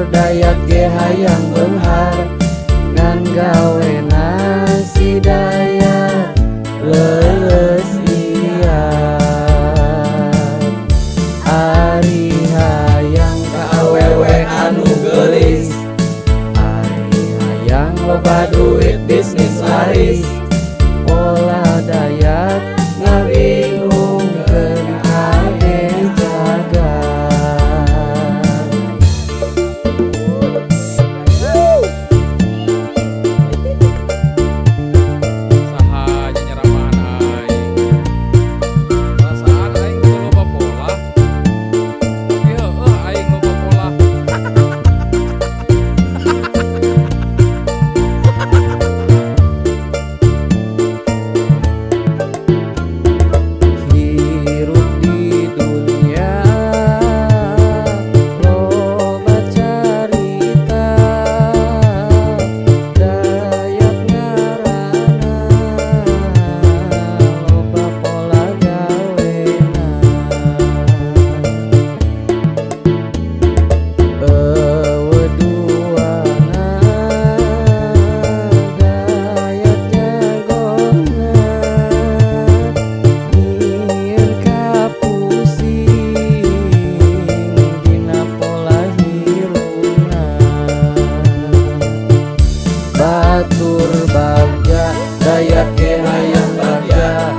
Batur dayat ge hayang beunghar ngan gawena si Dayat leuleus liat. Ari hayang ka awewe anu geulis, ari hayang loba duit bisnis laris. Pola Dayat ngabingungkeun kabeh jagat. Saha nyeramahan aing. Perasaan aing teu loba pola. Tapi heueuh aing loba pola. Hirup di dunia loba carita, Dayat ngaranna loba pola gawena. Eueuh duana Dayat jagona, nyieun kapusing dina pola hirupna. Batur bagja Dayat ge hayang bagja,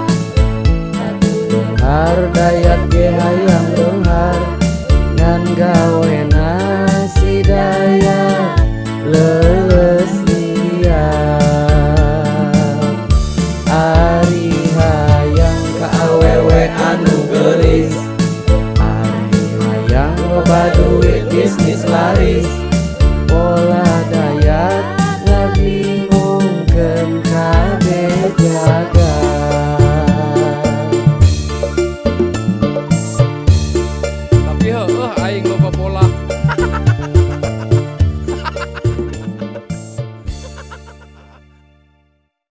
beunghar Dayat ge hayang beunghar ngan gawena si Dayat leuleus liat. Ari hayang ka awewe anu geulis, ari hayang loba duit bisnis laris.